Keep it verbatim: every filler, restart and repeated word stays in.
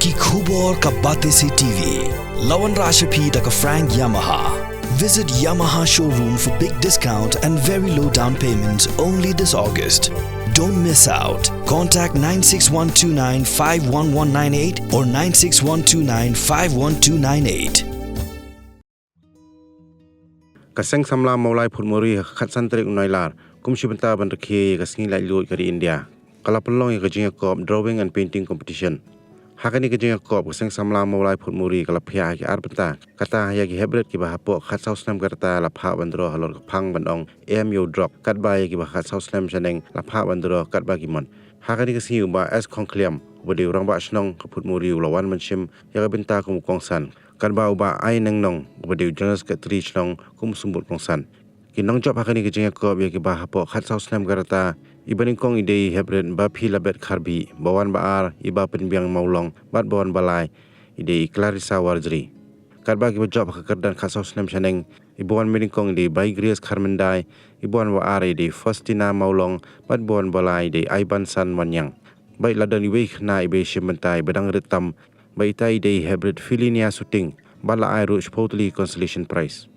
Ki khubor ka Batesi T V. La wanrah sha phi da ka Frank Yamaha. Visit Yamaha showroom for big discount and very low down payment only this August. Don't miss out. Contact nine six one two nine five one one nine eight or nine six one two nine five one two nine eight. Ka Seng Samla Mawlai Phutmuri ha ka khatsan tarik u Nailar, kum shi bynta ban rakhe ïa ka sngi laitluid ka ri India, ka la pynlong ïa ka jingïakop drawing and painting competition. Ha kane ka jingïakop, ka Seng Samla Mawlai Phutmuri ka la phiah ha ki ar bynta. Kata ïa ki heprit kiba hapoh khatsaw snem ka rta la phah ban draw halor ka phang ban ong Em ïa u drok, katba ïa kiba khatsaw snem shaneng la phah ban draw katba ki mon. Ha kane ka sngi u Bah S Khongkliam, uba dei u Rangbah Shnong ka Phutmuri, u la wan ban shim ïa ka bynta kum u kongsan, katba u Bah Ai Nengnong, uba dei u General Secretary Shnong, kum u symbud kongsan. Ki nongjop ha kane ka jingïakop ïa kiba hapoh khatsaw snem ka rta, iba nyngkong i dei i heprit Baphi Labet Kharbih, ba wan ba ar i Bah Pynbiang Mawlong, bad ba wan ba lai i dei i Clarissa Warjri. Katba kiba jop ha ka kyrdan khatsaw snem shaneng, iba wan ba nyngkong i dei Bai Grace Kharmyndai, iba wan ba ar i dei Faustina Mawlong, bad ba wan ba lai i dei Aibansan Wanniang. Bad la don iwei i khynnah iba ïashim bynta iba dang rit tam, bad ita i dei i heprit Filinia Suting, bad la ai ruh shiphew tylli consolation prize.